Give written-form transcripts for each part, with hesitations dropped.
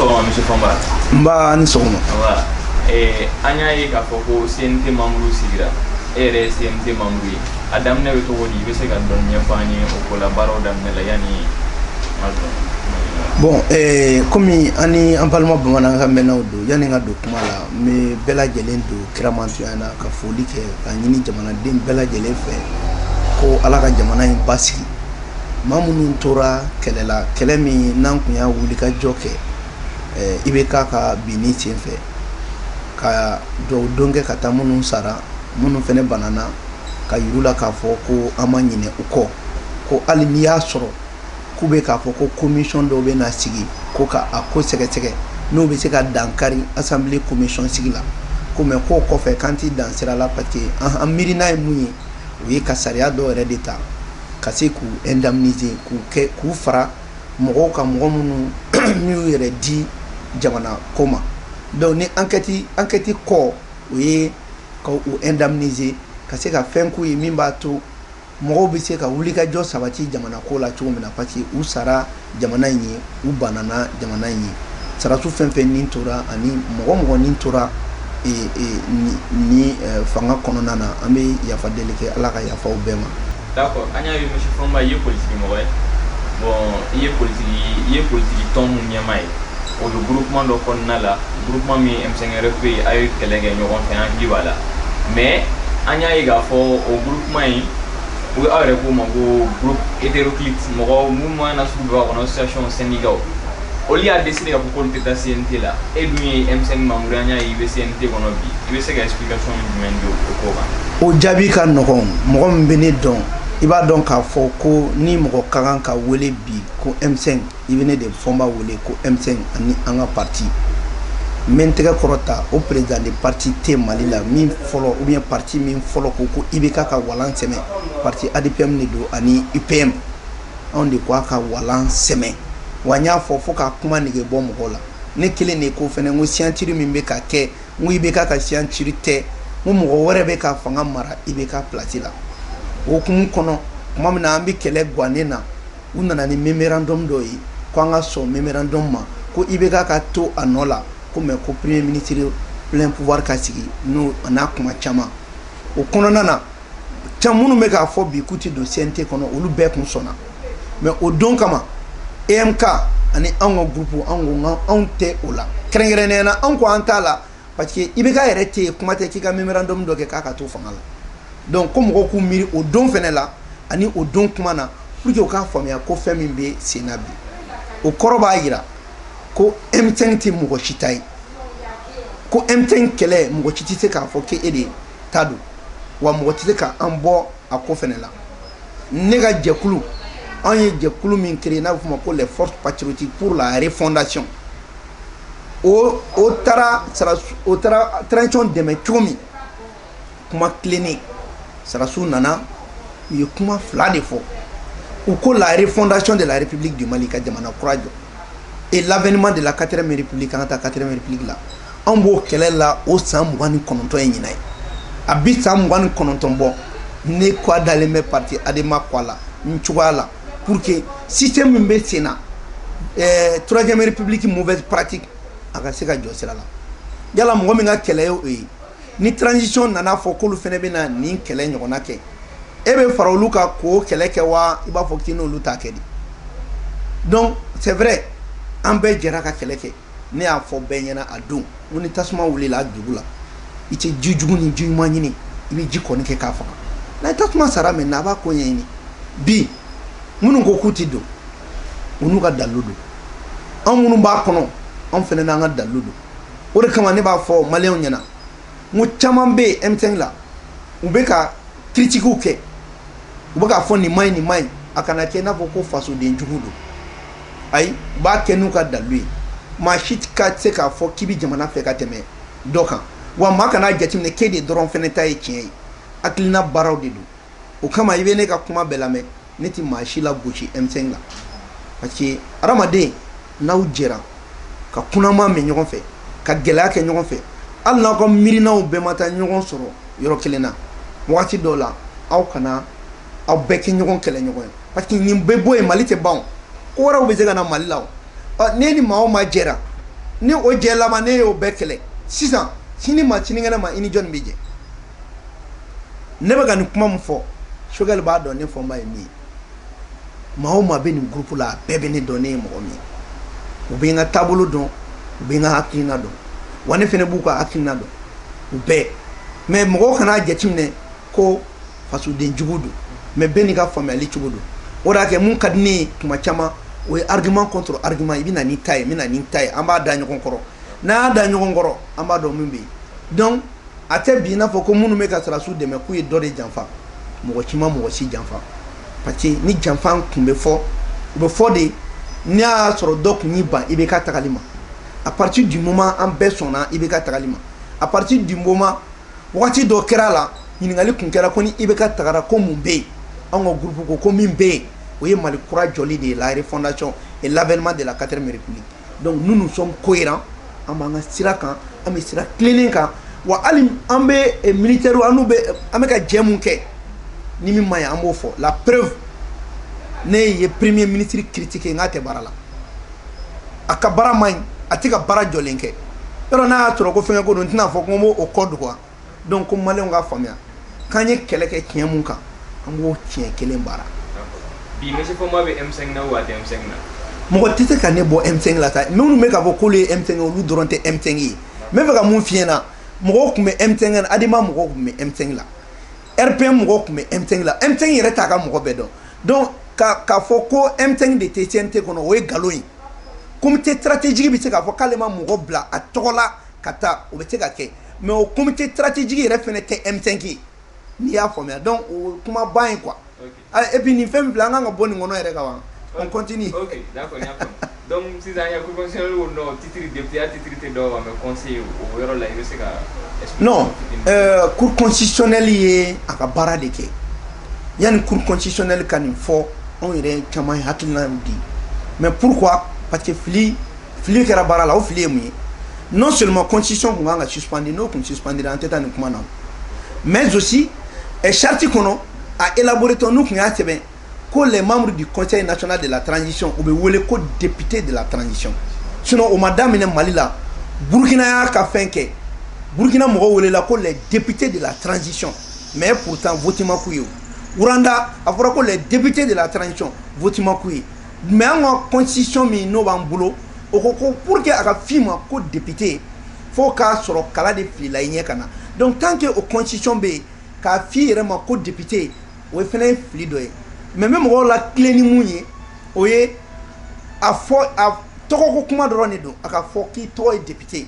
Sɔgɔma, monsieur Fɔnba. Nba, ni sɔgɔma. Awa, an y'a ye k'a fɔ ko CNT membre sigira. E yɛrɛ ye CNT membre ye. A daminɛ bɛ cogo di? I bɛ se ka dɔɔni ɲɛfɔ an ye o ko la, baaraw daminɛ la, yanni an ka don? Bon, komi an ni an balima bamanankan mɛnnaw don, yanni n ka don kuma la, n bɛ bɛɛ lajɛlen don kiramantoya na, ka foli kɛ, ka ɲini jamanaden bɛɛ lajɛlen fɛ ko Ala ka jamana in basigi. Maa minnu tora kɛlɛ la, kɛlɛ min n'an kun y'a wuli ka jɔ kɛ IBK ka binni sen fɛ, ka duwawu don kɛ ka taa minnu sara, minnu fɛnɛ banana, ka yir'u la k'a fɔ ko an ma ɲinɛ u kɔ, ko hali n'i y'a sɔrɔ k'u bɛ k'a fɔ ko commission dɔw bɛ na sigi ko ka a ko sɛgɛsɛgɛ, n'o bɛ se ka dankari assemblée commission sigi la ko, mais k'o kɔfɛ k'an ti dan sira la, parce que an miirina ye mun ye, o ye ka sariya dɔw yɛrɛ de ta ka se k'u indemniser, k'u kɛ k'u fara mɔgɔw kan, mɔgɔ minnu n'u y'u yɛrɛ di jamana ko ma. Donc ni enquête kɔ, o ye ka u indemniser, ka se ka fɛn k'u ye min b'a to mɔgɔw bɛ se ka wulikajɔ sabati jamana ko la cogo min na, parce que u sara jamana in ye, u banana jamana in ye. Sarasiw fɛn fɛn nin tora ani mɔgɔ mɔgɔ nin tora ni fanga kɔnɔna na, an bɛ yafa deli kɛ, Ala ka yafa u bɛɛ ma. D'accord, an y'a ye, monsieur Fɔnba, i ye politique mɔgɔ ye. Bon, i ye politique tɔn mun ɲɛmaa ye, o bɛ groupement dɔ kɔnɔna la, groupement min M5 RFP ye, a ye kɛlɛ kɛ ɲɔgɔn fɛ, an hakili b'a la. Mais an y'a ye k'a fɔ o groupement in, u aw yɛrɛ k'o ma ko groupe hétéroclite, mɔgɔ mun na sugu bɛɛ b'a kɔnɔ, association, syndicat, olu y'a décidé k'a fɔ k'olu tɛ taa CNT la. E dun ye M5 membre ye, an y'a ye i bɛ CNT kɔnɔ bi. I bɛ se ka explication jumɛn di o ko kan? O jaabi ka nɔgɔn. Mɔgɔ min bɛ ne dɔn, i b'a dɔn k'a fɔ ko ni mɔgɔ ka kan ka wele bi ko M5, i bɛ ne de Fɔnba wele ko M5 ani an ka parti. N bɛ n tɛgɛ kɔrɔta, o président de parti tɛ Mali la min fɔlɔ, ou bien parti min fɔlɔ ko IBK ka walan sɛmɛ. Parti ADPM de don ani UPM, anw de ko a ka walan sɛmɛ. Wa n y'a fɔ fo ka kuma nege bɔ mɔgɔw la, ne kelen de ko fɛnɛ, n ko signature min bɛ ka kɛ, n ko IBK ka signature tɛ, n ko mɔgɔ wɛrɛ bɛ ka fanga mara IBK place la. O hukumu kɔnɔ, tuma min na an bɛ kɛlɛ gannen na, u nana ni mémorandum dɔ ye ko an ka sɔn mémorandum ma, ko IBK ka to a nɔ la, ko mais ko premier ministre plein pouvoir ka sigi n'o n'a kuma caman. O kɔnɔna na, can minnu bɛ k'a fɔ bi k'u tɛ don CNT kɔnɔ, olu bɛɛ kun sɔnna. Mais o don kama, EMK ani anw ka groupe, anw ko anw tɛ o la. Kɛrɛnkɛrɛnnenya la, anw ko an t'a la, parce que IBK yɛrɛ tɛ yen, kuma tɛ k'i ka mémorandum dɔ kɛ k'a ka to fanga la. Donc ko mɔgɔw k'u miiri o don fɛnɛ la ani o don kuma na, pour que u k'a faamuya ko fɛn min bɛ sen na bi, o kɔrɔ b'a yira ko M5 tɛ mɔgɔ si ta ye, ko M5 kɛlɛ, mɔgɔ si tɛ se k'a fɔ k'e de ta don, wa mɔgɔ tɛ se k'an bɔ a ko fɛnɛ la. Ne ka jɛkulu, anw ye jɛkulu min créé n'a bɛ f'o ma ko les forces patriotiques pour la refondation, o taara sara, o taara transition dɛmɛ cogo min, kuma tilennen, sarasiw nana, u ye kuma fila de fɔ. U ko la refondation de la République du Mali, ka jamana kura jɔ, et l'avènement de la quatrième république, an ka taa quatrième république la. Anw b'o kɛlɛ la o san 29 ye ɲinan ye, a bi san 29 bɔ. Ne kɔ dalen bɛ parti Adema kɔ la n cogoya la, pour que système min bɛ sen na, troisième république mauvaise pratique, a ka se ka jɔ sira la. Yala mɔgɔ min ka kɛlɛ ye o ye, ni transition nana fɔ k'olu fana bɛ na nin kɛlɛ ɲɔgɔnna kɛ, e bɛ fara olu kan k'o kɛlɛ kɛ wa, i b'a fɔ k'i n'olu t'a kɛ di? Donc c'est vrai, an bɛɛ jɛra ka kɛlɛ kɛ. Ne y'a fɔ bɛɛ ɲɛna a don, n ko ni tasuma wulila dugu la, i tɛ ji jugu ni ji ɲuman ɲini, i bɛ ji kɔni kɛ k'a faga. N'a ye tasuma sara maintenant, a b'a ko ɲɛɲini. Bi minnu ko k'u ti don, u n'u ka dalilu don. Anw minnu b'a kɔnɔ, anw fana n'an ka dalilu don. O de kama ne b'a fɔ maliyɛnw ɲɛna, n ko caman bɛ yen M5 la, u bɛ ka critiquew kɛ, u bɛ k'a fɔ nin ma ɲi, nin ma ɲi. A kana kɛ i n'a fɔ ko fasoden jugu don. Ayi, u b'a kɛ n'u ka dalilu ye. Maa si ka se k'a fɔ k'i bɛ jamana fɛ ka tɛmɛ dɔ kan, wa maa kana jateminɛ k'e de dɔrɔn fɛnɛ ta ye tiɲɛ ye. Hakilina baaraw de don. O kama, i bɛ ne ka kuma bɛɛ lamɛn, ne tɛ maa si la gosi M5 la, parce que hadamaden n'aw jɛra ka kunnama min ɲɔgɔn fɛ, ka gɛlɛya kɛ ɲɔgɔn fɛ, hali n'aw ka miirinaw bɛɛ ma taa ɲɔgɔn sɔrɔ yɔrɔ kelen na, wagati dɔw la, aw kana aw bɛɛ kɛ ɲɔgɔn kɛlɛ ɲɔgɔn ye, parce que nin bɛ bɔ yen, Mali tɛ ban. Ko wɛrɛw bɛ se ka na Mali la. O ɔ, n'e ni maa o maa jɛra Ni o jɛ laban, ne y'o bɛɛ kɛlɛ sisan, sini ma sinikɛnɛ ma, i ni jɔnni bɛ jɛ? Ne bɛ ka nin kuma min fɔ, Choguel b'a dɔn ne Fɔnba ye min ye. Maa o maa bɛ nin groupe la, a bɛɛ bɛ ne dɔn. Ne ye mɔgɔ min ye, u bɛ n ka taabolo dɔn, u bɛ n ka hakilina dɔn, wa ne fana b'u ka hakilina dɔn, u bɛɛ. Mais mɔgɔw kan'a jateminɛ ko fasoden jugu don, mais bɛɛ n'i ka faamuyali cogo don. O de y'a kɛ mun ka di ne ye tuma caman, o ye argument contre argument. I bɛ na n'i ta ye, n bɛ na ni ta ye, an b'a da ɲɔgɔn kɔrɔ. N'an y'a da ɲɔgɔn kɔrɔ, an b'a dɔn min bɛ yen. Donc a tɛ bi i n'a fɔ ko minnu bɛ ka sɔrɔdasiw dɛmɛ k'u ye dɔ de janfa. Mɔgɔ si ma mɔgɔ si janfa, parce que ni janfa tun bɛ fɔ, u bɛ fɔ de n'i y'a sɔrɔ dɔ tun y'i ban IBK tagali ma. À partir du moment an bɛɛ sɔnna IBK tagali ma, à partir du moment wagati dɔ kɛra la, ɲininkali tun kɛra ko ni IBK tagara, ko mun bɛ yen? Anw ka groupe ko ko min bɛ yen, o ye Mali kura jɔli de ye, la refondation et l'avènement de la quatrième République. Donc nous, nous sommes cohérents. An b'an ka sira kan, an bɛ sira tilennen kan. Wa hali an bɛ militaire, an n'u bɛ, an bɛ ka jɛ mun kɛ, ni min ma ɲi, an b'o fɔ. La preuve, ne ye premier ministre critiqué n k'a tɛ baara la, a ka baara man ɲi, a tɛ ka baara jɔlen kɛ. Yɔrɔ n'a y'a sɔrɔ ko fɛnkɛ ko don, n tɛna fɔ ko n b'o kɔ dogo wa. Donc ko maliyɛnw ka faamuya k'an ye kɛlɛ kɛ tiɲɛ mun kan, an b'o tiɲɛ kelen baara. Bi, monsieur Fɔnba bɛ M5 na ou a tɛ M5 na? Mɔgɔ tɛ se ka ne bɔ M5 la sa. Minnu bɛ k'a fɔ k'olu ye M5, olu dɔrɔn tɛ M5 ye. N bɛ fɛ ka mun f'i ɲɛna, mɔgɔw tun bɛ M5 la, ADEMA mɔgɔw tun bɛ M5 la, RPM mɔgɔw tun bɛ M5 la. M5 yɛrɛ t'a ka mɔgɔ bɛɛ dɔn. Donc ka k'a fɔ ko M5 de tɛ CNT kɔnɔ, o ye nkalon ye. Comité stratégique bɛ se k'a fɔ k'ale ma mɔgɔ bila a tɔgɔ la ka taa, o bɛ se ka kɛ, mais o comité stratégique yɛrɛ fɛnɛ tɛ M5 ye, n'i y'a faamuya. Donc o kuma ban ye quoi. Et puis nin fɛn min filɛ, an kan ka bɔ nin kɔnɔ yɛrɛ ka ban, on continue. Ok, d'accord, n y'a faamu. Donc sisan, an ye cour constitutionnelle ko nɔ titre député ya, titre tɛ dɔw ma, mais conseil, o yɔrɔ la, i bɛ se ka Non, cour constitutionnelle ye a ka baara de kɛ. Yanni cour constitutionnelle ka nin fɔ, anw yɛrɛ caman ye hakilina di. Mais pourquoi? Parce que fili fili kɛra baara la. O fili ye mun ye? Non seulement constitution kun kan ka suspendre, n'o kun suspendre, an tɛ taa nin kuma na, mais aussi charte kɔnɔ a élaboré tɔ, n'u kun y'a sɛbɛn ko les membres du Conseil national de la transition, u bɛ wele ko député de la transition. Sinon o ma daminɛ Mali la. Burukina y'a ka fɛn kɛ, Burukina mɔgɔw welela ko les députés de la transition, mais pourtant vote ma k'u ye. Rwanda, a fɔra ko les députés de la transition, vote ma k'u ye. Mais an ka constitution min n'o b'an bolo, o ko ko pour que a ka f'i ma ko député, fo k'a sɔrɔ kala de filila i ɲɛ ka na. Donc tant que o constitution bɛ yen, k'a f'i yɛrɛ ma ko député, o fana ye fili dɔ ye. Mais n bɛ mɔgɔw la tilen ni mun ye, o ye a fɔ a tɔgɔ ko kuma dɔrɔn de don, a ka fɔ k'i tɔgɔ ye député,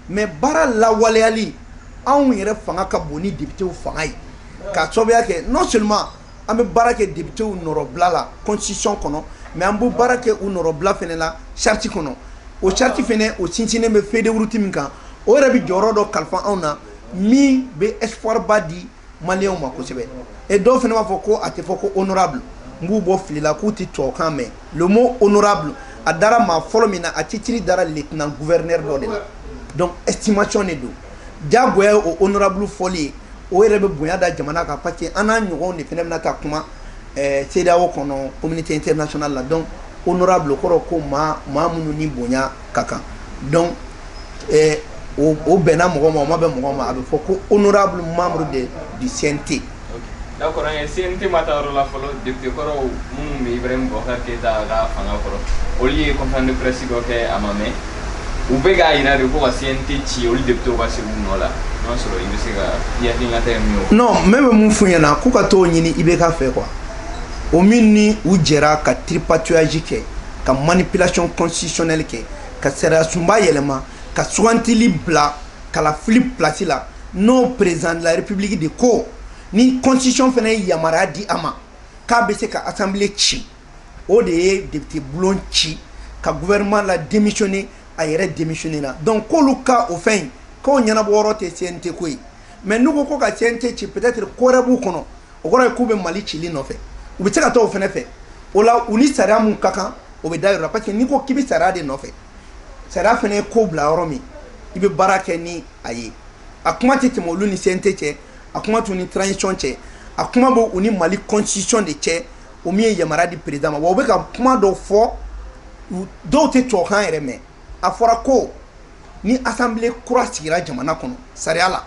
mais baara lawaleyali, anw yɛrɛ fanga ka bon ni députéw fanga ye, k'a sababuya kɛ non seulement an bɛ baara kɛ députéw nɔrɔbila la constitution kɔnɔ, mais an bɛ baara kɛ u nɔrɔbila fana la charte kɔnɔ. O charte fana, o sinsinnen bɛ feuille de route min kan, o yɛrɛ bɛ jɔyɔrɔ dɔ kalifa anw na min bɛ espoir ba di maliyɛnw ma kosɛbɛ. Et dɔw fana b'a fɔ ko a tɛ fɔ ko honorable. N b'u bɔ fili la, k'u tɛ tubabukan mɛn. Le mot honorable, a dara maa fɔlɔ min na, a titre dara lieutenant gouverneur dɔ de la. Donc estimation de don, diyagoya ye o honorable fɔli ye. O yɛrɛ bɛ bonya da jamana kan, parce que an n'a ɲɔgɔnw de fana bɛna taa kuma CEDEAO kɔnɔ, communauté internationale la. Donc honorable, o kɔrɔ ko maa maa minnu ni bonya ka kan. Donc o bɛnna mɔgɔ ma, o ma bɛn mɔgɔ ma, a bɛ fɔ ko honorable membre du CNT. D'accord, an ye CNT ma taa yɔrɔ la fɔlɔ. Député kɔrɔw minnu bɛ Ibrahim Boubacar Keïta ka fanga kɔrɔ, olu ye conférence de presse dɔ kɛ, a ma mɛn. U bɛ k'a yira de ko ka CNT ci, olu député ka se u nɔ la. N'a sɔrɔ i bɛ se ka i hakilinata ye min ye? Non, n bɛ mun f'u ɲɛna, k'u ka t'o ɲini IBK fɛ quoi. O min ni u jɛra ka tripatouillage kɛ, ka manipulation constitutionnelle kɛ, ka sariya sunba yɛlɛma, ka sugantili bila kalafili place la, n'o président de la République de ko ni constitution fana ye yamaruya di a ma k'a bɛ se ka assemblée ci, o de ye député bulon ci ka gouvernement la démissionner, a yɛrɛ démissionner la. Donc k'olu ka o fɛn in k'o ɲɛnabɔ yɔrɔ tɛ CNT ko ye. Mais n'u ko ko ka CNT ci, peut-être ko wɛrɛ b'u kɔnɔ, o kɔrɔ ye k'u bɛ Mali cili nɔfɛ. U bɛ se ka taa o fɛnɛ fɛ. O la, u ni sariya mun ka kan, o bɛ da yɔrɔ la, parce que n'i ko k'i bɛ sariya de nɔfɛ, sariya fɛnɛ ye ko bila yɔrɔ min, i bɛ baara kɛ ni a ye. A kuma tɛ tɛmɛ olu ni CNT cɛ, a kuma t'u ni transition cɛ, a kuma b'u ni Mali constitution de cɛ, o min ye yamaruya di président ma. Wa u bɛ ka kuma dɔw fɔ, dɔw tɛ tubabukan yɛrɛ mɛn. A fɔra ko Ni assemblée kura sigira jamana kɔnɔ, sariya la,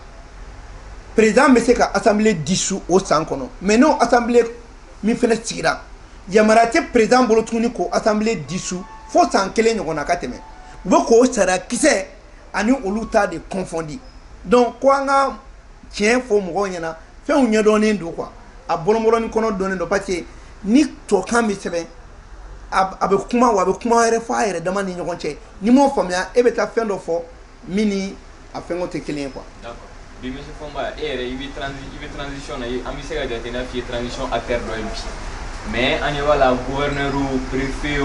président bɛ se ka assemblée dissous o san kɔnɔ. Mais n'o assemblée min fɛnɛ sigira, yamaruya tɛ président bolo tuguni k'o assemblée dissous fo san kelen ɲɔgɔnna ka tɛmɛ. U bɛ k'o sariya kisɛ ani olu ta de confondi. Donc ko an ka tiɲɛ fɔ mɔgɔw ɲɛna, fɛnw ɲɛdɔnnen don quoi, a bɔlɔnbɔlɔnni kɔnɔ dɔnnen don, parce que ni tɔkan bɛ sɛbɛn, a bɛ kuma wa, a bɛ kuma wɛrɛ fɔ a yɛrɛ dama ni ɲɔgɔn cɛ. N'i m'o faamuya, e bɛ taa fɛn dɔ fɔ min ni a fɛngɛw tɛ kelen ye quoi. D'accord. Bi, monsieur Fɔnba, e yɛrɛ, i bɛ transition na, an bɛ se ka jate i n'a fɔ i ye transition acteur dɔ ye bi. Mais an ɲɛ b'a la, gouverneur, préfet,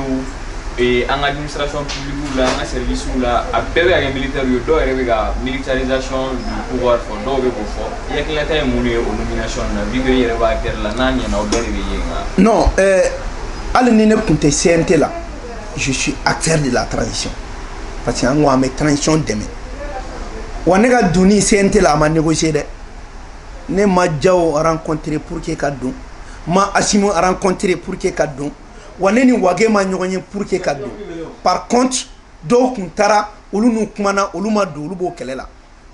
an ka administration publique la, an ka service la, a bɛɛ bɛ ka kɛ militaire ye. Dɔw yɛrɛ bɛ ka militarisation du pouvoir fɔ, dɔw bɛ k'o fɔ. I hakilinata ye mun ye o nomination na, vu que i yɛrɛ b'a acteur la? N'a ɲɛna, o bɛɛ de bɛ ye nka. Non, hali ni ne tun tɛ CNT la, je suis acteur de la transition, parce que an ko an bɛ transition dɛmɛ. Wa ne ka donni CNT la, a ma négocier dɛ. Ne ma Diaw rencontrer pour que ka don, ma Assimi rencontrer pour que ka don, wa ne ni Wage ma ɲɔgɔn ye pour que ka don. Par contre, dɔw kun taara, olu n'u kumana, olu ma don, olu b'o kɛlɛ la.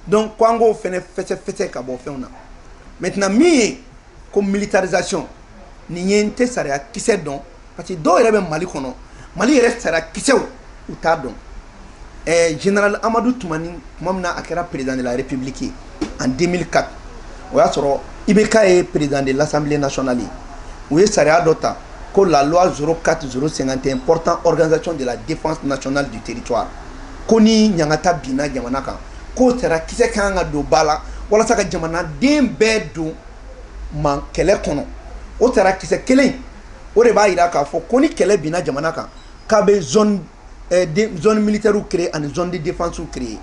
Donc ko an k'o fɛnɛ fɛsɛ-fɛsɛ ka bɔ fɛnw na. Maintenant, min ye ko militarisation nin ye, n tɛ sariya kisɛ dɔn, parce que dɔw yɛrɛ bɛ Mali kɔnɔ, Mali yɛrɛ sariya kisɛw u t'a dɔn. Général Amadou Toumani, tuma min na a kɛra président de la République ye en 2004, o y'a sɔrɔ IBK ye président de l'Assemblée nationale ye. U ye sariya dɔ ta ko la loi 04 051 portant organisation de la défense nationale du territoire, ko ni ɲangata binna jamana kan, k'o sariya kisɛ kan ka don ba la walasa ka jamanaden bɛɛ don man kɛlɛ kɔnɔ. O sariya kisɛ kelen o de b'a yira k'a fɔ ko ni kɛlɛ binna jamana kan, k'a bɛ zone militaire créer ani zone de défense créer.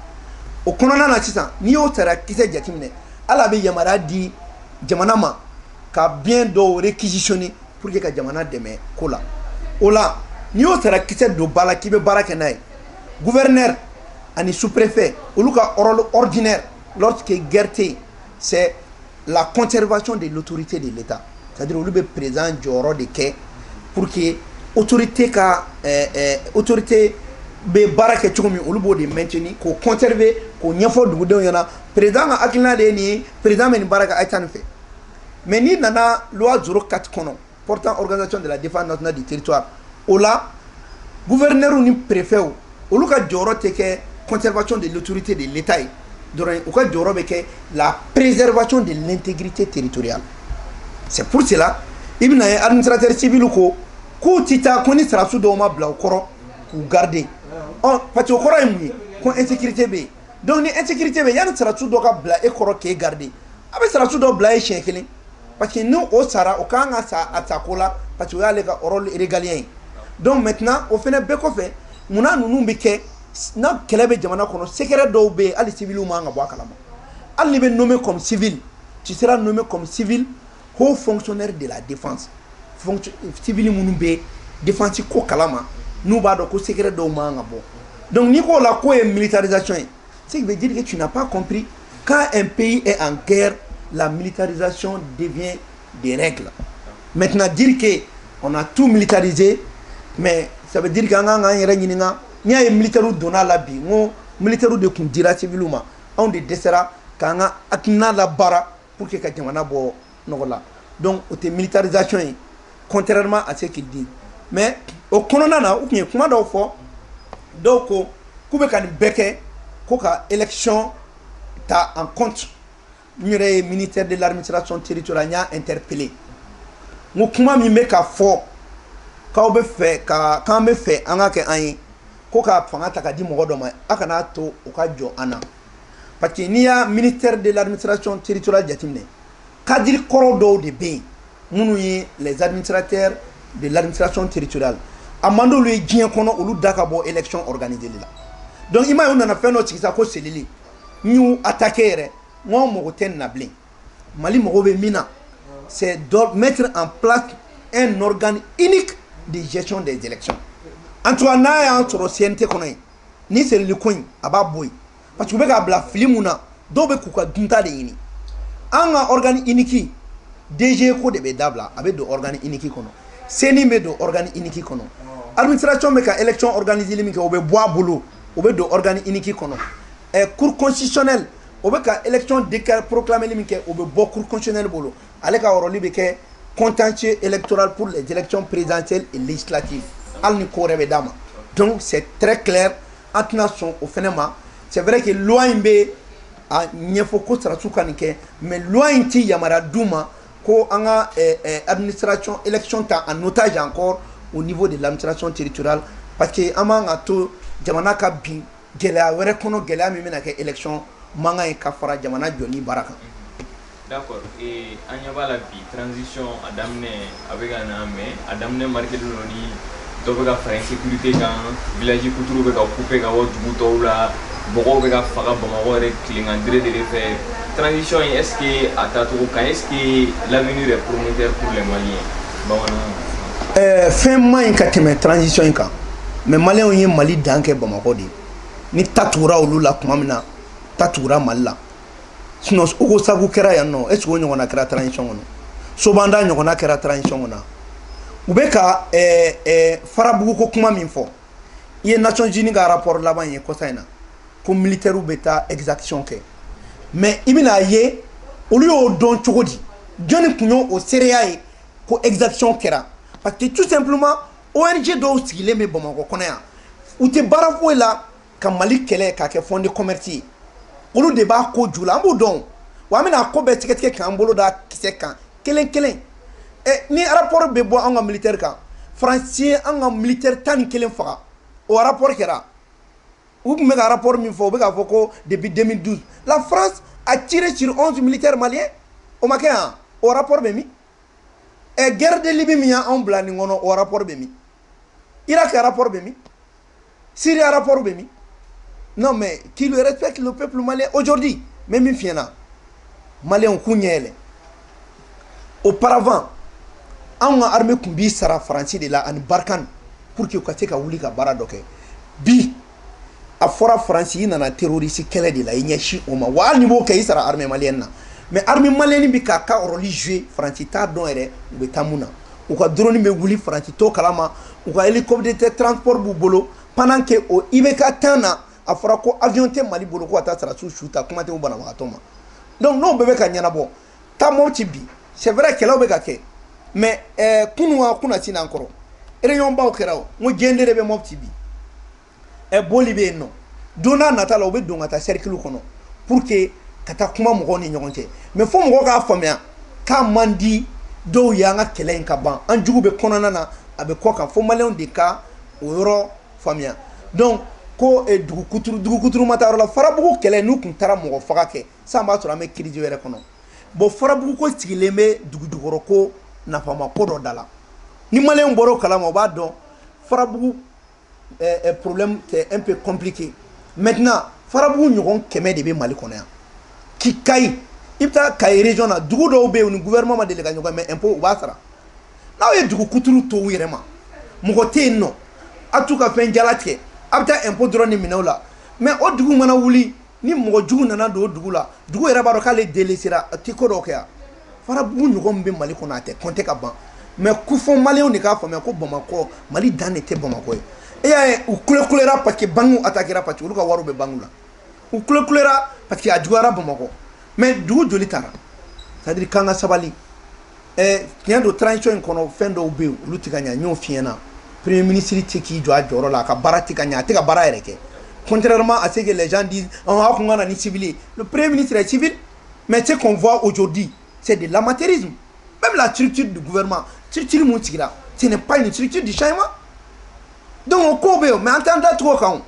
O kɔnɔna na sisan, n'i y'o sariya kisɛ jateminɛ, hali a bɛ yamaruya di jamana ma ka bien dɔw réquisitionner pour que ka jamana dɛmɛ ko la. O la, n'i y'o sariya kisɛ don ba la k'i bɛ baara kɛ n'a ye, gouverneur ani sous-préfet, olu ka rôle ordinaire lorsque guerre tɛ yen, c'est la conservation de l'autorité de l'État, c'est-à-dire olu bɛ président jɔyɔrɔ de kɛ pour que autorité ka autorité bɛ baara kɛ cogo min, olu b'o de maintenir, k'o conserver, k'o ɲɛfɔ dugudenw ɲɛna: président ka hakilina de ye nin ye, président bɛ nin baara kɛ, a ye taa nin fɛ. Mais n'i nana loi 04 kɔnɔ portant organisation de la défense nationale du territoire, o la, gouverneur ni préfet, olu ka jɔyɔrɔ tɛ kɛ conservation de l'autorité de l'État ye dɔrɔn, u ka jɔyɔrɔ bɛ kɛ la préservation de l'intégrité territoriale. C'est pour cela i bɛna ye administrateur civil ko k'u ti taa ko ni sarasu dɔw ma bila u kɔrɔ k'u garder. Ɔ, parce que o kɔrɔ ye mun ye? Ko insécurité bɛ yen. Donc ni insécurité bɛ yen, yanni sarasu dɔ ka bila e kɔrɔ k'e garder, a bɛ sarasu dɔ bila e siɲɛ kelen, parce que ni o sara, o kan ka sa a sako la, parce que o y'ale ka rôle régalien ye. Donc maintenant, o fɛnɛ bɛɛ kɔfɛ, munna ninnu bɛ kɛ? Na kɛlɛ bɛ jamana kɔnɔ, secret dɔw bɛ yen, hali civil man kan ka bɔ a kalama. Hali n'i bɛ nommé comme civil, tu seras nommé comme civil haut fonctionnaire de la défense. Civil minnu bɛ défense ko kalama, n'u b'a dɔn ko secret dɔw man kan ka bɔ. Donc n'i ko la k'o ye militarisation ye, ce qui veut dire que tu n'as pas compris. Quand un pays est en guerre, la militarisation devient des règles. Maintenant, dire que on a tout militarisé, mais ça veut dire qu'an kan k'an yɛrɛ ɲininka. N'i y'a ye militaire donna la bi, n ko militaire de tun dira civil ma, anw de dɛsɛra k'an ka hakilina labaara pour que ka jamana bɔ nɔgɔ la. Donc o tɛ militarisation ye, contrairement à ce qu'il dit. Mais o kɔnɔna na, u tun ye kuma dɔw fɔ. Dɔw ko k'u bɛ ka nin bɛɛ kɛ ko ka élection ta en compte. N yɛrɛ ye ministère de l'Administration territoriale, n y'a interpellé. N ko kuma min bɛ ka fɔ k'aw bɛ fɛ ka k'an bɛ fɛ an ka kɛ an ye ko ka fanga ta ka di mɔgɔ dɔ ma, a kana to o ka jɔ an na, parce que n'i y'a ministère de l'Administration territoriale jateminɛ, cadre kɔrɔ dɔw de bɛ yen minnu ye les administrateurs de l'administration territoriale, a man d'olu ye diɲɛ kɔnɔ olu da ka bɔ élection organisée la. Donc i m'a ye, u nana fɛn dɔ sigi sa ko cellule. N y'u attaqué yɛrɛ, n ko mɔgɔ tɛ nin na bilen. Mali mago bɛ min na, c'est de mettre en place un organe unique de gestion des élections. En tout cas, n'a y'an sɔrɔ CNT kɔnɔ yen, ni cellule ko in, a b'a bɔ yen, parce que u bɛ k'a bila fili mun na, dɔw bɛ k'u ka dunta de ɲini. An ka organe unique, DG ko de bɛ dabila, a bɛ don organe unique kɔnɔ. CENI bɛ don organe unique kɔnɔ. Administration bɛ ka élection organiser min kɛ, o bɛ bɔ a bolo, o bɛ don organe unique kɔnɔ. Cour constitutionnelle o bɛ ka élection proclamer min kɛ, o bɛ bɔ Cour constitutionnelle bolo. Ale ka rôle bɛ kɛ contentieux électoral pour les élections présidentielles et législatives, hali ni ko wɛrɛ bɛ d'a ma. Donc c'est très clair, an tɛna sɔn o fɛnɛ ma. C'est vrai que loi in bɛ a ɲɛfɔ ko sarasiw ka nin kɛ, mais loi in ti yamaruya d'u ma ko an ka administration élection ta en otage encore au niveau de l'administration territoriale, parce que an man ka to jamana ka bin gɛlɛya wɛrɛ kɔnɔ, gɛlɛya min bɛna kɛ élection mankan ye ka fara jamana jɔli baara kan. D'accord. Et an ɲɛ b'a la bi, transition a daminɛ a bɛ ka na, mais a daminɛ marqué don ni dɔ bɛ ka fara insécurité kan, village kuturu bɛ ka couper ka bɔ dugu tɔw la, mɔgɔw bɛ ka faga Bamakɔ yɛrɛ tilegan dire de fɛ. Transition in, est ce que a taacogo ka ɲi? Est ce que l'avenir est prometteur pour les Maliens? Bamanankan. Fɛn man ɲi ka tɛmɛ transition in kan, mais Maliyɛnw ye Mali dan kɛ Bamakɔ de ye. Ni ta tugura olu la tuma min na, ta tugura Mali la. Sinon Ogosagu kɛra yan nɔ, est ce que o ɲɔgɔnna kɛra transition kɔnɔ? Sobanda ɲɔgɔnna kɛra transition kɔnɔ? U bɛ ka Farabugu ko kuma min fɔ, i ye Nations Unies ka rapport laban ye kɔsa in na ko militaires bɛ taa exaction kɛ, mais i bɛna ye olu y'o dɔn cogo di? Jɔnni tun y'o seereya ye ko exaction kɛra? Parce que tout simplement ONG dɔw sigilen bɛ Bamakɔ kɔnɔ yan, u tɛ baara foyi la ka Mali kɛlɛ k'a kɛ fonds de commerce ye. Olu de b'a ko ju la, an b'o dɔn wa. An bɛna a ko bɛɛ sɛgɛsɛgɛ k'an bolo da kisɛ kan kelen kelen. Ɛ, ni rapport bɛ bɔ an ka militaire kan, Faransi ye an ka militaire 11 faga, o rapport kɛra. U tun bɛ ka rapport min fɔ, u bɛ k'a fɔ ko depuis 2012 la France a tiré sur 11 militaires maliens, o ma kɛ yan? O rapport bɛ min? Ɛ, guerre de Libye min y'anw bila nin kɔnɔ, o rapport bɛ min? Irak rapport bɛ min? Syrie rapport bɛ min? Non, mais qu'il respecte le peuple malien aujourd'hui. Mais min f'i ɲɛna, Maliyɛnw k'u ɲɛ yɛlɛ. Auparavant, anw ka armée tun b'i sara Faransi de la ani Barkhane pour que u ka se ka wuli ka baara dɔ kɛ. Bi a fɔra Faransi, i nana terroriste kɛlɛ de la, i ɲɛsin o ma wa. Hali ni b'o kɛ, i sara armée malienne na. Mais armée malienne bɛ k'a ka rôle jouer, Faransi t'a dɔn yɛrɛ u bɛ taa mun na. U ka drone bɛ wuli, Faransi t'o kalama. U ka hélicoptère de transport b'u bolo pendant que o IBK temps na, a fɔra ko avion tɛ Mali bolo ko ka taa sarasiw su ta, kuma tɛ u banabagatɔ ma. Donc n'o bɛɛ bɛ ka ɲɛnabɔ, taa Mopti bi, c'est vrai, kɛlɛw bɛ ka kɛ, mais kunun wa kunna sini an kɔrɔ, réunion baw kɛra. O n ko diɲɛ de bɛ Mopti bi, boli bɛ yen nɔ. Don n'a nata la, u bɛ don ka taa cercle kɔnɔ pour que ka taa kuma mɔgɔw ni ɲɔgɔn cɛ. Mais fo mɔgɔw k'a faamuya k'a man di dɔw ye an ka kɛlɛ in ka ban. An jugu bɛ kɔnɔna na, a bɛ kɔ kan. Fo Maliyɛnw de ka o yɔrɔ faamuya. Donc ko dugu kuturu, dugu kuturu ma taa yɔrɔ la. Farabugu kɛlɛ, n'u tun taara mɔgɔ faga kɛ san, b'a sɔrɔ an bɛ crise wɛrɛ kɔnɔ. Bon, Farabugu ko sigilen bɛ dugu jukɔrɔ ko nafama ko dɔ da la. Ni Maliyɛnw bɔra o kalama, u b'a dɔn Farabugu problème, c'est un peu compliqué. Maintenant, Farabugu ɲɔgɔn 100 de bɛ Mali kɔnɔ yan. Ki Kayi, i bɛ taa Kayi région na, dugu dɔw bɛ yen, u ni gouvernement ma deli ka ɲɔgɔn, mais impôt u b'a sara. N'aw ye dugu kuturu to u yɛrɛ ma, mɔgɔ tɛ yen nɔ, a t'u ka fɛn jala tigɛ, a bɛ taa impôt dɔrɔn de minɛ o la. Mais o dugu mana wuli, ni mɔgɔ jugu nana don o dugu la, dugu yɛrɛ b'a dɔn k'ale délaissera, a tɛ ko dɔw kɛ yan. Farabugu ɲɔgɔn min bɛ Mali kɔnɔ, a tɛ compter ka ban. Mais ko fɔ Maliyɛnw de k'a faamuya ko Bamakɔ, Mali dan de tɛ Bamakɔ ye. E y'a ye, u kulekulera parce que banques attaquera, parce que olu ka wariw bɛ banque la. U kulekulera parce que a juguyara Bamakɔ. Mais dugu joli taara? C'est à dire k'an ka sabali. Tiɲɛ don, transition in kɔnɔ, fɛn dɔw bɛ yen, olu tɛ ka ɲɛ. N y'o f'i ɲɛna, premier ministre tɛ k'i jɔ a jɔyɔrɔ la, a ka baara tɛ ka ɲɛ, a tɛ ka baara yɛrɛ kɛ, contrairement à ce que les gens disent. Aw kun ka na ni civil ye, le premier ministre est civil, mais ce qu'on voit aujourd'hui, c'est de l'amateurisme. Même la structure du gouvernement, structure mun sigira, ce n'est pas une structure du changement. Donc o ko bɛ yen, mais an t'an da tugu o kan o,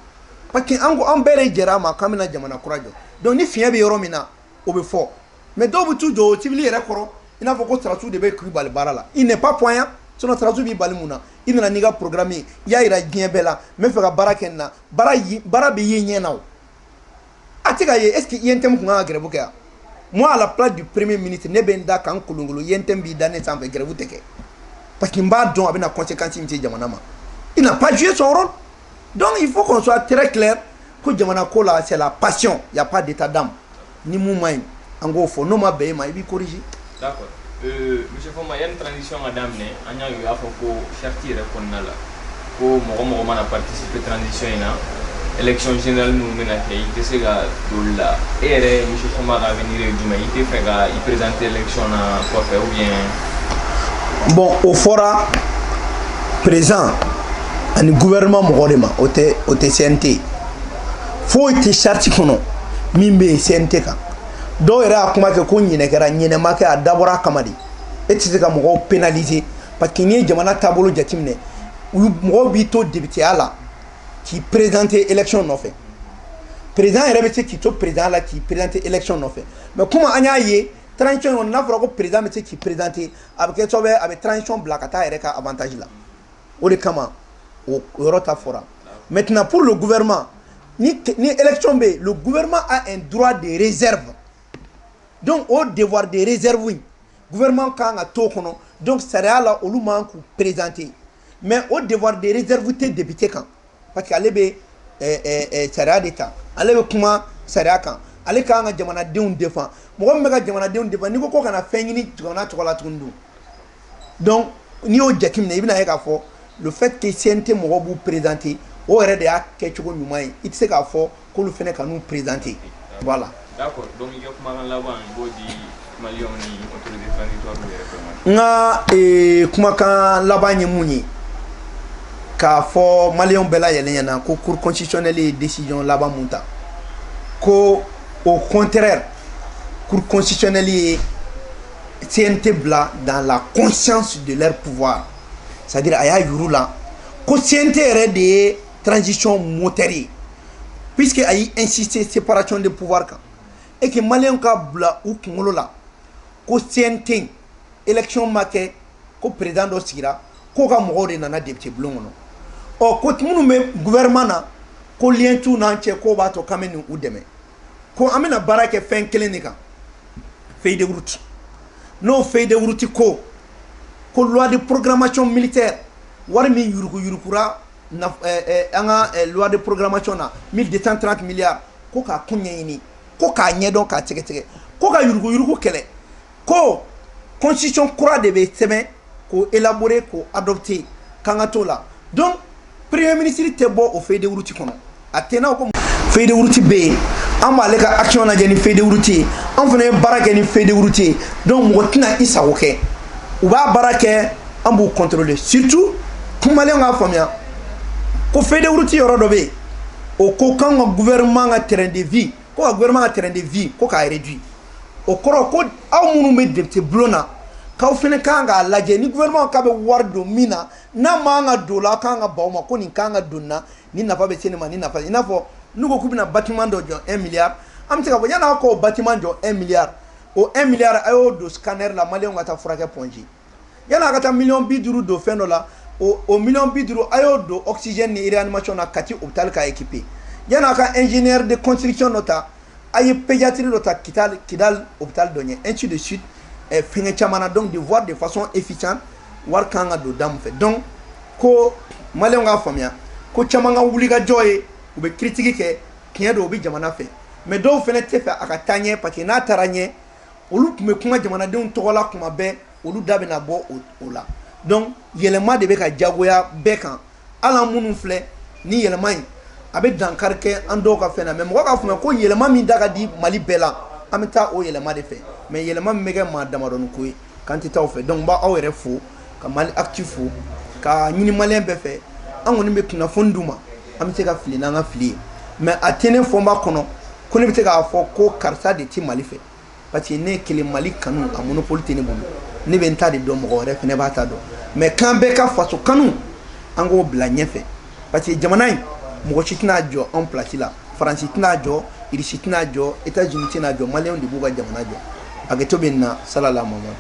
parce que an ko an bɛɛ de jɛra a ma k'an bɛna jamana kura jɔ. Donc ni fiɲɛ bɛ yɔrɔ min na, o bɛ fɔ. Mais dɔw bɛ t'u jɔ o civil yɛrɛ kɔrɔ, i n'a fɔ ko sarasiw de bɛ k'i bali baara la. Il n'est pas poignant. Sinon sarasiw b'i bali mun na? I nana n'i ka programme ye, i y'a yira diɲɛ bɛɛ la, n bɛ fɛ ka baara kɛ nin na, baara bɛ ye ɲɛ na. O a tɛ ka ye. Est ce que UNTM kun kan ka grève kɛ yan? Moi, à la place du premier ministre, ne bɛ n da k'an kolonkolon, UNTM b'i da ne sanfɛ, grève tɛ kɛ, parce que n b'a dɔn a bɛna conséquence min se jamana ma. Il n'a pas joué son rôle. Donc il faut qu'on soit très clair ko jamana ko la, c'est la passion, il y a pas d'état d'âme. Ni mun ma ɲi, an k'o fɔ. N'o ma bɛn i ma, i b'i corriger. D'accord. Monsieur Fomba, yanni transition ka daminɛ, an y'a ye u y'a fɔ ko charte yɛrɛ kɔnɔna la ko mɔgɔ mɔgɔ mana participer transition in na Élection générale minnu bɛna kɛ, i tɛ se ka don olu la. E yɛrɛ, monsieur Fɔnba ka avenir ye jumɛn? I tɛ fɛ ka i présenter élection na kɔfɛ ou bien? Bon, o fɔra président ani gouvernement mɔgɔ de ma, o tɛ CNT. Foyi tɛ charte kɔnɔ min bɛ yen CNT kan. Dɔw yɛrɛ y'a kuma kɛ ko ɲinɛ kɛra, ɲinɛ ma kɛ, a dabɔra a kama de. E tɛ se ka mɔgɔw pénaliser, parce que n'i ye jamana taabolo jateminɛ, mɔgɔw b'i to députéya la k'i présenter élection nɔfɛ. Président yɛrɛ bɛ se k'i to président la k'i présenter élection nɔfɛ. Mais comme an y'a ye transition kɔnɔ, n'a fɔra ko président bɛ se k'i présenter, a bɛ kɛ sababu ye a bɛ transition bila ka taa a yɛrɛ ka avantage la. O de kama o yɔrɔ ta fɔra. Maintenant, pour le gouvernement, ni élection bɛ yen, le gouvernement a un droit de réserve. Donc o devoir de réserve in, gouvernement kan ka t'o kɔnɔ. Donc sariya la, olu man k'u présenter. Mais o devoir de réserve tɛ député kan, parce que ale bɛ sariya de ta, ale bɛ kuma sariya kan, ale kan ka jamanadenw défend. Mɔgɔ min bɛ ka jamanadenw défend, n'i ko ko kana fɛn ɲini jamana tɔgɔ la tuguni dun? Donc n'i y'o jateminɛ, i bɛna ye k'a fɔ le fait que CNT mɔgɔw b'u présenter, o yɛrɛ de y'a kɛcogo ɲuman ye. I tɛ se k'a fɔ k'olu fana ka n'u présenter, voilà. D'accord. Donc i ka kumakan laban, i b'o di maliyɛnw ni autorité transitoire yɛrɛ fɛ ma. N ka kumakan laban ye mun ye? K'a fɔ maliyɛnw bɛɛ lajɛlen ɲɛna ko Cour constitutionnelle ye décision laban mun ta, ko au contraire, Cour constitutionnelle ye CNT bila dans la conscience de leur pouvoir, c'est-à-dire a y'a yir'u la ko CNT yɛrɛ de ye transition moteur ye, puisque a y'i insister séparation de pouvoir kan, et que maliyɛnw ka bila u kunkolo la ko CNT, élection ma kɛ, ko président dɔ sigira, k'o ka mɔgɔw de nana député bulon kɔnɔ. Ɔ, ko minnu bɛ gouvernement na, ko lien t'u n'an cɛ, k'o b'a to k'an bɛ nin u dɛmɛ, ko an bɛna baara kɛ fɛn kelen de kan, feuille de route. N'o feuille de route ko loi de programmation militaire, wari min yuruku yurukura na an ka loi de programmation na, 1230 milliards, ko k'a kun ɲɛɲini, ko k'a ɲɛdɔn, k'a sɛgɛsɛgɛ, ko ka yuruku yuruku kɛlɛ, ko constitution kura de bɛ sɛbɛn k'o élaborer, k'o adopter, k'an ka t'o la. Donc premier ministre tɛ bɔ o feuille de route kɔnɔ. A tɛ n'a ko feuille de route bɛ yen, an b'ale ka action lajɛ ni feuille de route ye, an fana ye baara kɛ ni feuille de route ye. Donc mɔgɔ tɛna i sago kɛ, u b'a baara kɛ, an b'u contrôler. Surtout maliyɛnw k'a faamuya ko feuille de route yɔrɔ dɔ bɛ yen, o ko k'an ka gouvernement ka train de vie, ko ka gouvernement ka train de vie, ko k'a réduit. O kɔrɔ ko aw minnu bɛ député bulon na, k'aw fana kan k'a lajɛ ni gouvernement k'a bɛ wari don min na, n'a man ka don o la, aw kan ka ban o ma, ko nin kan ka don nin na, ni nafa bɛ se nin ma, ni nafa. I n'a fɔ n'u ko k'u bɛna bâtiment dɔ jɔ 1 milliard, an bɛ se k'a fɔ yan'aw k'o bâtiment jɔ 1 milliard, o 1 milliard, a y'o don scanner la, maliyɛnw ka taa furakɛ Point G. Yan'a ka taa miliyɔn 50 don fɛn dɔ la, o miliyɔn 50, a y'o don oxygène ni réanimation na Kati hôpital ka équipé. Yan'a ka ingénieur de construction dɔ ta, a ye pédiatrie dɔ ta Kidal, Kidal hôpital dɔ ɲɛ, ainsi de suite. Fɛngɛ caman na. Donc de voir de façon efficiente wari kan ka don da mun fɛ. Donc ko maliyɛnw k'a faamuya ko caman ka wulikajɔ ye, u bɛ critique kɛ, tiɲɛ don, u bɛ jamana fɛ, mais dɔw fana tɛ fɛ a ka taa ɲɛ, parce que n'a taara ɲɛ, olu tun bɛ kuma jamanadenw tɔgɔ la kuma bɛɛ, olu da bɛna bɔ o la. Donc yɛlɛma de bɛ ka jagoya bɛɛ kan. Hali an minnu filɛ ni yɛlɛma in, a bɛ dankari kɛ an dɔw ka fɛn na, mais mɔgɔ k'a faamuya ko yɛlɛma min da ka di Mali bɛɛ la, an bɛ taa o yɛlɛma de fɛ. Mais yɛlɛma min bɛ kɛ maa damadɔni ko ye, k'an tɛ taa o fɛ. Donc n b'aw yɛrɛ fo, ka Mali Actu fo, ka ɲini maliyɛn bɛɛ fɛ. An kɔni bɛ kunnafoni d'u ma, an bɛ se ka fili n'an ka fili ye, mais a tɛ ne fɔnba kɔnɔ ko ne bɛ se k'a fɔ ko karisa de tɛ Mali fɛ, parce que ne kelen Mali kanu, a monopole tɛ ne bolo. Ne bɛ n ta de dɔn, mɔgɔ wɛrɛ fana b'a ta dɔn. Mais k'an bɛɛ ka faso kanu, an k'o bila ɲɛfɛ, parce que jamana in, mɔgɔ si tɛna jɔ anw place la. Faransi tɛna jɔ, Irisi tɛna jɔ, États-Unis tɛna jɔ, maliyɛnw de b'u ka jamana jɔ. Hakɛto bɛ nin na. Salala mama.